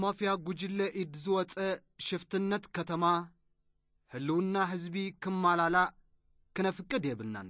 ማፍያ ጉጅለ ኢድ ዝወጸ ሽፍትነት ከተማ ህልውና ህዝቢ ክማላላእ ክነፍቅድ የብልናን።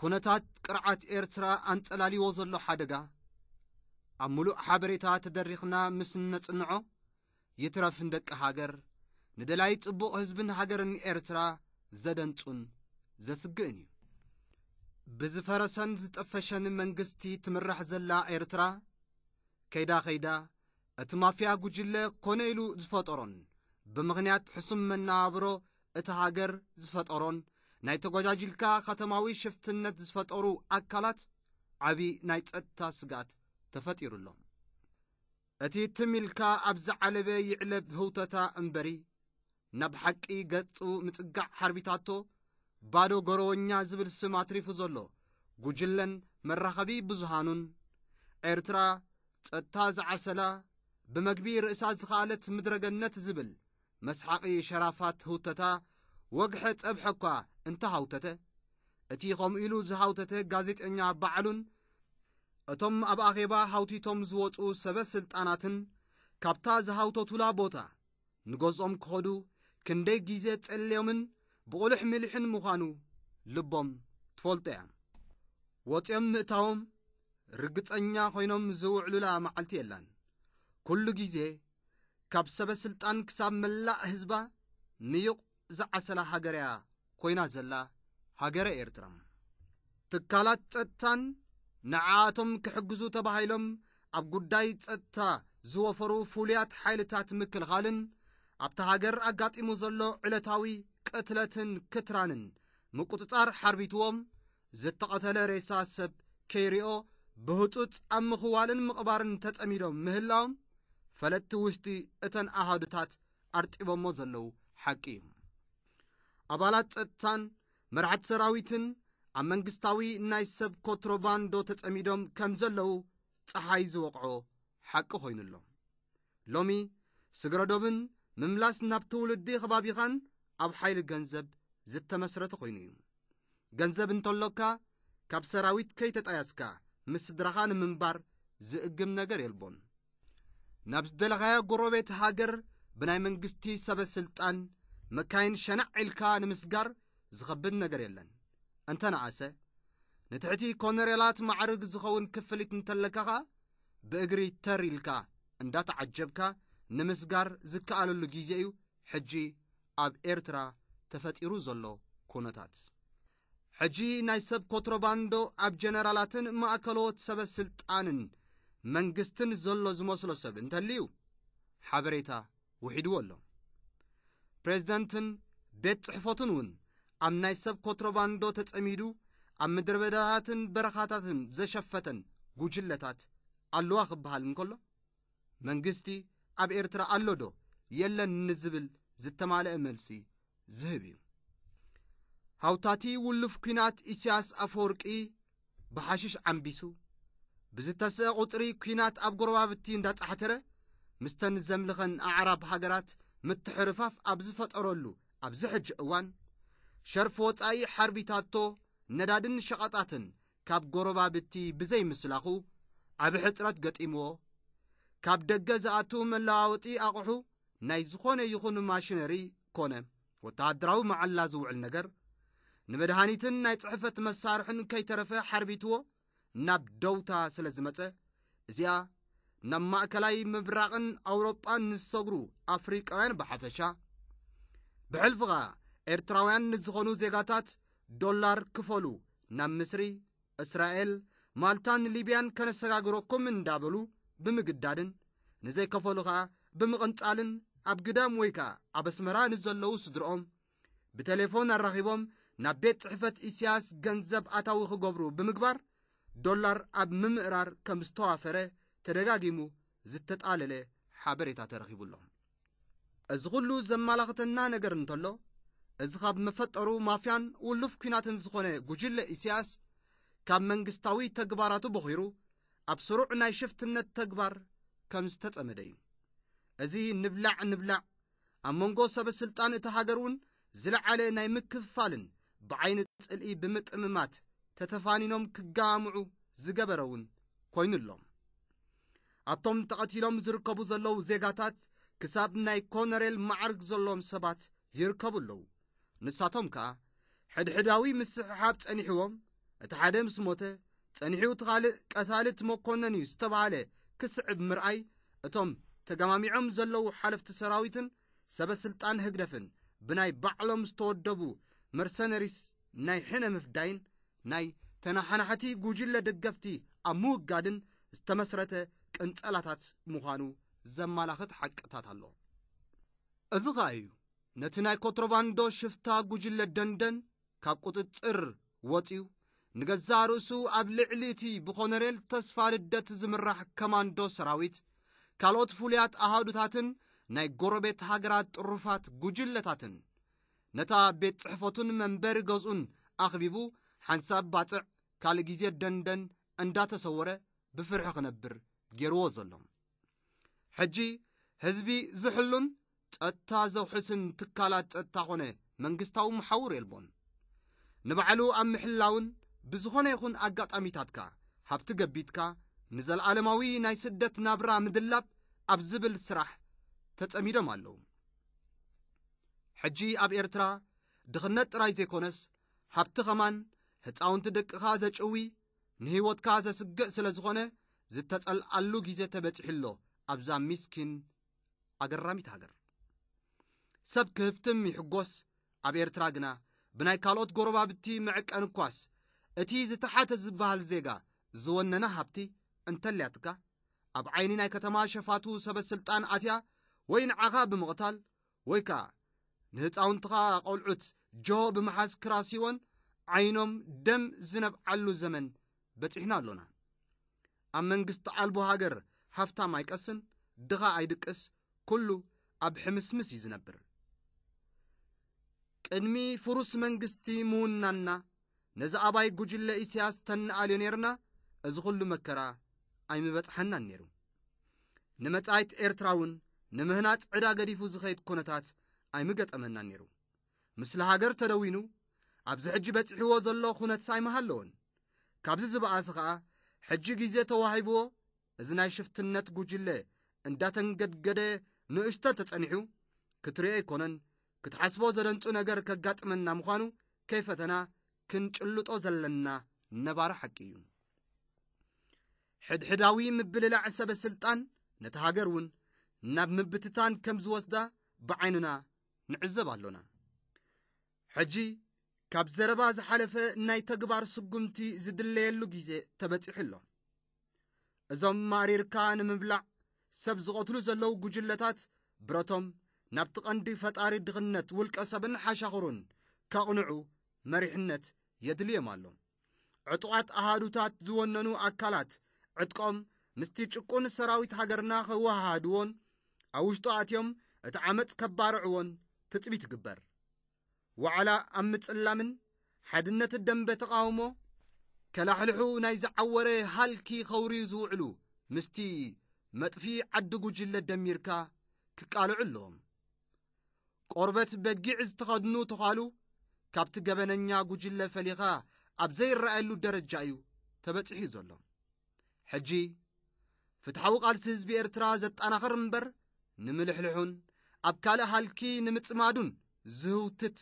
ኩነታት ቅርዓት ኤርትራ ኣንጸላልዎ ዘሎ ሓደጋ ኣብ ምሉእ ሓበሬታ ተደሪኽና ምስ ነጽንዖ፣ ይትረፍ ንደቂ ሃገር፣ ንደላይ ጽቡቕ ህዝብን ሃገርን ኤርትራ ዘደንጹን ዘስግእን እዩ። ብዝፈረሰን ዝጠፈሸን መንግስቲ ትምራሕ ዘላ ኤርትራ፣ ከይዳ ከይዳ እቲ ማፍያ ጉጅለ ኮነ ኢሉ ዝፈጠሮን ብምኽንያት ሕሱም መነባብሮ እታ ሃገር ዝፈጠሮን ናይ ተጓጃጅልካ ከተማዊ ሽፍትነት ዝፈጠሩ ኣካላት ዓቢ ናይ ጸጥታ ስግኣት ተፈጢሩሎም። እቲ ትም ኢልካ ኣብ ዝዓለበ ይዕለብ ህውተታ እምበሪ፣ ናብ ሓቂ ገጹ ምጽጋዕ ሓርቢታቶ፣ ባዶ ጎረወኛ ዝብል ስም ኣትሪፉ ዘሎ ጉጅለን መራኸቢ ብዙሃኑን፣ ኤርትራ ጸጥታ ዝዓሰላ፣ ብመግቢ ርእሳ ዝኸኣለት ምድረገነት ዝብል መስሓቒ ሸራፋት ህውተታ፣ ወግሐ ጸብሐ እኳ እንተሃውተተ፣ እቲ ከምኡ ኢሉ ዝሃውተተ ጋዜጠኛ ባዕሉን እቶም ኣብ ኣኼባ ሃውቲቶም ዝወጹ ሰበ ስልጣናትን ካብታ ዝሃውተቱላ ቦታ ንገዝኦም ክኸዱ ክንደይ ግዜ ጸልዮምን ብቑልሕ ምልሕን ምዃኑ ልቦም ትፈልጦ እያ። ወጺኦም ምእታዎም ርግጸኛ ኮይኖም ዝውዕሉላ መዓልቲ የላን። ኩሉ ግዜ ካብ ሰበ ስልጣን ክሳብ መላእ ህዝባ ምዩቕ ዝዓሰላ ሃገር እያ ኮይና ዘላ ሃገረ ኤርትራ። ትካላት ጸጥታን ንዓኣቶም ክሕግዙ ተባሂሎም ኣብ ጉዳይ ጸጥታ ዝወፈሩ ፍሉያት ሓይልታት ምክልኻልን ኣብታ ሃገር ኣጋጢሙ ዘሎ ዕለታዊ ቅትለትን ክትራንን ምቁጽጻር ሓርቢትዎም፣ ዝተቐተለ ሬሳ ሰብ ከይሪኦ ብህጹጽ ኣብ ምኽዋልን ምቕባርን ተጸሚዶም ምህላዎም ፈለጥቲ ውሽጢ እተን ኣሃዱታት ኣርጢቦሞ ዘለዉ ሓቂ እዩ። ኣባላት ጸጥታን መራሕቲ ሰራዊትን ኣብ መንግስታዊ ናይ ሰብ ኮትሮባንዶ ተጸሚዶም ከም ዘለዉ ጸሓይ ዝወቕዖ ሓቂ ኮይኑ ኣሎ። ሎሚ ስግረዶብን ምምላስ ናብ ትውልዲ ከባቢኻን ኣብ ሓይሊ ገንዘብ ዝተመስረተ ኮይኑ እዩ። ገንዘብ እንተሎካ፣ ካብ ሰራዊት ከይተጣያስካ ምስ ስድራኻ ንምንባር ዝእግም ነገር የልቦን። ናብ ዝደለኻዮ ጎረቤት ሃገር ብናይ መንግስቲ ሰበ ስልጣን መካይን ሸናዕ ኢልካ ንምስጋር ዝኸብድ ነገር የለን። እንተነኣሰ፣ ንትሕቲ ኮነሬላት ማዕርግ ዝኸውን ክፍሊት እንተለካ ኸኣ፣ ብእግሪ ተር ኢልካ እንዳተዓጀብካ ንምስጋር ዝከኣለሉ ግዜ እዩ ሕጂ ኣብ ኤርትራ ተፈጢሩ ዘሎ ኩነታት። ሕጂ ናይ ሰብ ኮትሮባንዶ ኣብ ጀነራላትን ማእከሎት ሰበ ስልጣንን መንግስትን ዘሎ ዝመስሎ ሰብ እንተልዩ፣ ሓበሬታ ውሒድዎ ኣሎ። ፕሬዝደንትን ቤት ጽሕፈቱን እውን ኣብ ናይ ሰብ ኮትሮባንዶ ተጸሚዱ ኣብ ምድረ በዳታትን በረኻታትን ዘሸፈተን ጉጅለታት ኣለዋ ክበሃል እንከሎ፣ መንግስቲ ኣብ ኤርትራ ኣሎ ዶ የለን ንዝብል ዝተማልአ መልሲ ዝህብ እዩ። ሃውታቲ ውሉፍ ኲናት ኢሳያስ ኣፈወርቂ ብሓሽሽ ዓምቢሱ፣ ብዝተስአ ቁጽሪ ኲናት ኣብ ጎረባብቲ እንዳጻሕተረ፣ ምስተን ዘምልኸን ኣዕራብ ሃገራት ምትሕርፋፍ ኣብ ዝፈጠረሉ ኣብዚ ሕጂ እዋን፣ ሸርፊ ወጻኢ ሓርቢታቶ፣ ነዳድን ሸቐጣትን ካብ ጎረባብቲ ብዘይምስላኹ ዓቢ ሕጽረት ገጢምዎ፣ ካብ ደገ ዝኣቱ መለዋወጢ ኣቑሑ ናይ ዝኾነ ይኹን ማሽነሪ ኮነ ወተሃደራዊ መዓላ ዝውዕል ነገር፣ ንመድሃኒትን ናይ ጽሕፈት መሳርሕን ከይተረፈ ሓርቢትዎ ናብ ደውታ ስለ ዝመጸ፣ እዚኣ ናብ ማእከላይ ምብራቕን ኣውሮጳን ንዝሰግሩ ኣፍሪቃውያን ብሓፈሻ፣ ብሕልፊ ኸኣ ኤርትራውያን ንዝኾኑ ዜጋታት ዶላር ክፈሉ ናብ ምስሪ፣ እስራኤል፣ ማልታን ሊብያን ከነሰጋግረኩም እንዳበሉ ብምግዳድን፣ ንዘይከፈሉ ኸኣ ብምቕንጻልን ኣብ ግዳም ወይ ከኣ ኣብ ኣስመራ ንዘለዉ ስድርኦም ብቴሌፎን ኣራኺቦም ናብ ቤት ጽሕፈት ኢሳያስ ገንዘብ ኣታዊ ክገብሩ ብምግባር፣ ዶላር ኣብ ምምእራር ከም ዝተዋፈረ ተደጋጊሙ ዝተጣለለ ሓበሬታ ተረኺቡ ኣሎ። እዚ ኩሉ ዘመላኽተና ነገር እንተሎ፣ እዚ ካብ መፈጠሩ ማፍያን ውሉፍ ኲናትን ዝኾነ ጉጅለ ኢሳያስ፣ ካብ መንግስታዊ ተግባራቱ በኺሩ ኣብ ስሩዕ ናይ ሽፍትነት ተግባር ከም ዝተጸመደ እዩ። እዚ ንብላዕ ንብላዕ ኣብ መንጎ ሰበ ስልጣን እታ ሃገር እውን ዝለዓለ ናይ ምክፍፋልን ብዓይኒ ጽልኢ ብምጥምማት ተተፋኒኖም ክጋምዑ ዝገበረ እውን ኮይኑሎም። ኣብቶም ተቐቲሎም ዝርከቡ ዘለዉ ዜጋታት ክሳብ ናይ ኮነሬል ማዕርግ ዘለዎም ሰባት ይርከቡ ኣለዉ። ንሳቶም ከኣ ሕድሕዳዊ ምስሕሓብ ጸኒሕዎም፣ እቲ ሓደ ምስ ሞተ ጸኒሑ እቲ ካልእ ቀታሊ እቲ መኮነን እዩ ዝተባህለ ክስዕብ ምርኣይ፣ እቶም ተገማሚዖም ዘለዉ ሓለፍቲ ሰራዊትን ሰበ ስልጣን ህግደፍን ብናይ ባዕሎም ዝተወደቡ መርሰነሪስ ናይ ሕነ ምፍዳይን ናይ ተናሓናሕቲ ጉጅለ ደገፍቲ ኣብ ምውጋድን ዝተመስረተ ቅንጸላታት ምዃኑ ዘመላኽት ሓቅታት ኣሎ። እዚ ኸኣ እዩ ነቲ ናይ ኮትሮባንዶ ሽፍታ ጉጅለ ደንደን ካብ ቁጽጽር ወጺኡ፣ ንገዛእ ርእሱ ኣብ ልዕሊ እቲ ብኮነሬል ተስፋ ልደት ዝምራሕ ከማንዶ ሰራዊት፣ ካልኦት ፍሉያት ኣሃዱታትን ናይ ጎረቤት ሃገራት ጥሩፋት ጉጅለታትን ነታ ቤት ጽሕፈቱን መንበሪ ገዝኡን ኣኽቢቡ፣ ሓንሳብ ባጽዕ ካልእ ግዜ ደንደን እንዳተሰወረ ብፍርሒ ክነብር ገይርዎ ዘሎ። ሕጂ ህዝቢ ዝሕሉን ጸጥታ ዘውሕስን ትካላት ጸጥታ ኾነ መንግስታዊ መሓውር የልቦን። ንባዕሉ ኣብ ምሕላውን ብዝኾነ ይኹን ኣጋጣሚታትካ ሃብቲ ገቢትካ ንዘለኣለማዊ ናይ ስደት ናብራ ምድላብ ኣብ ዝብል ስራሕ ተጸሚዶም ኣለዉ። ሕጂ ኣብ ኤርትራ ድኽነት ጥራይ ዘይኮነስ ሃብቲ ኸማን ህጻውንቲ ደቅኻ ዘጭዊ ንህይወትካ ዘስግእ ስለ ዝኾነ ዝተጸልኣሉ ግዜ ተበጺሑ ኣሎ ኣብዛ ሚስኪን ኣገራሚት ሃገር። ሰብ ክህፍትም ይሕጎስ፣ ኣብ ኤርትራ ግና ብናይ ካልኦት ጎረባብቲ መዕቀን እኳስ እቲ ዝተሓተ ዝበሃል ዜጋ ዝወነነ ሃብቲ እንተልያትካ ኣብ ዓይኒ ናይ ከተማ ሸፋቱ ሰበ ስልጣን ኣትያ ወይ ንዓኻ ብምቕታል ወይ ከኣ ንህፃውንትኻ ቆልዑት ጆሆ ብምሓዝ ክራሲወን ዓይኖም ደም ዝነብዓሉ ዘመን በፂሕና ኣሎና። ኣብ መንግስቲ ኣልቦ ሃገር ሃፍታም ኣይቀስን፣ ድኻ ኣይድቅስ፣ ኩሉ ኣብ ሕምስምስ እዩ ዝነብር። ቅድሚ ፍሩስ መንግስቲ ምውናንና ነዚ ኣባይ ጉጅለ ኢሳያስ ተንኣልዮ ነይርና፣ እዚ ኩሉ መከራ ኣይምበጽሓናን ነይሩ። ንመጻኢት ኤርትራ እውን ንምህናጽ ዕዳ ገዲፉ ዝኸይድ ኩነታት ኣይምገጠመናን ነይሩ። ምስለ ሃገር ተደዊኑ ኣብዚ ሕጂ በጺሕዎ ዘሎ ኩነት ኣይምሃለዎን። ካብዚ ዝበኣሰ ኸኣ ሕጂ ግዜ ተዋሂብዎ እዚ ናይ ሽፍትነት ጉጅለ እንዳተንገድገደ ንእሽቶ ተጸኒሑ ክትሪኦ ኣይኮነን ክትሓስቦ ዘደንጹ ነገር ከጋጥመና ምዃኑ ከይፈተና ክንጭልጦ ዘለና ነባሪ ሓቂ እዩ። ሕድሕዳዊ ምብልላዕ ሰበ ስልጣን ነቲ ሃገር እውን ናብ ምብትታን ከም ዝወስዳ ብዓይንና ንዕዘብ ኣሎና። ሕጂ ካብ ዘረባ ዝሓለፈ ናይ ተግባር ስጉምቲ ዝድለየሉ ግዜ ተበጺሑ ኣሎ። እዞም ማእሪርካ ንምብላዕ ሰብ ዝቐትሉ ዘለዉ ጉጅለታት ብረቶም ናብቲ ቀንዲ ፈጣሪ ድኽነት ውልቀ ሰብን ሓሻኽሩን ከቕንዑ መሪሕነት የድልዮም ኣሎ። ዕጡቓት ኣሃዱታት ዝወነኑ ኣካላት ዕጥቆም ምስቲ ጭቁን ሰራዊት ሃገርና ከወሃሃድዎን ኣብ ውሽጡ ኣትዮም እቲ ዓመፅ ከባርዕዎን ትፅቢት ይግበር። ዋዕላ ኣብ ምጽላምን ሓድነት ደንበ ተቓውሞ ከላሕልሑ ናይ ዝዓወረ ሃልኪ ኸውርዩ ዝውዕሉ ምስቲ መጥፊ ዓዲ ጉጅለ ደሚርካ ክቃልዑ ኣለዎም። ቆርበት በጊዕ ዝተኸድኑ ተዃሉ ካብቲ ገበነኛ ጉጅለ ፈሊኻ ኣብ ዘይረኣየሉ ደረጃ እዩ ተበጺሑ ዘሎ። ሕጂ ፍትሓዊ ቃልሲ ህዝቢ ኤርትራ ዘጠናኽር እምበር ንምልሕልሑን ኣብ ካልእ ሃልኪ ንምጽማዱን ዝህውትት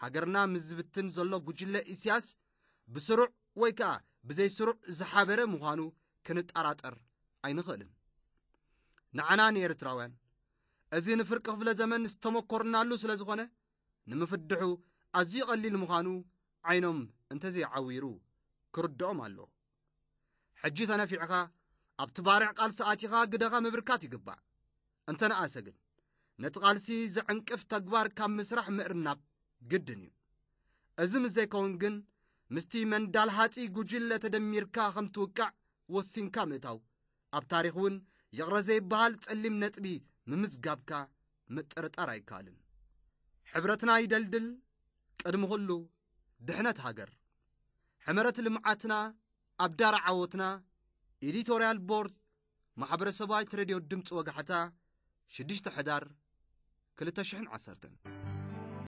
ሃገርና ምስ ዝብትን ዘሎ ጉጅለ ኢሳያስ ብስሩዕ ወይ ከኣ ብዘይስሩዕ ዝሓበረ ምዃኑ ክንጠራጠር ኣይንኽእልን። ንዓና ንኤርትራውያን እዚ ንፍርቂ ክፍለ ዘመን ዝተመኮርናሉ ስለ ዝኾነ ንምፍድሑ ኣዝዩ ቀሊል ምዃኑ ዓይኖም እንተዘይዓዊሩ ክርድኦም ኣሎ። ሕጂ ተነፊዕኻ ኣብቲ ባርዕ ቃልሲ ኣቲኻ ግደኻ ምብርካት ይግባእ። እንተነኣሰ ግን ነቲ ቃልሲ ዘዕንቅፍ ተግባር ካብ ምስራሕ ምእርናብ ግድን እዩ። እዚ ምስ ዘይከውን ግን ምስቲ መንዳል ሃጺ ጉጅለ ተደሚርካ ከም ትውቃዕ ወሲንካ ምእታው ኣብ ታሪኽ እውን ይቕረ ዘይበሃል ጸሊም ነጥቢ ምምዝጋብካ ምጥርጣር ኣይከኣልን። ሕብረትና ይደልድል፣ ቅድሚ ኩሉ ድሕነት ሃገር። ሕመረት ልምዓትና ኣብ ዳር ዓወትና። ኤዲቶርያል ቦርድ ማሕበረሰባዊት ሬድዮ ድምፂ ወጋሕታ፣ ሽዱሽተ ሕዳር ክልተ ሽሕን ዓሰርተን።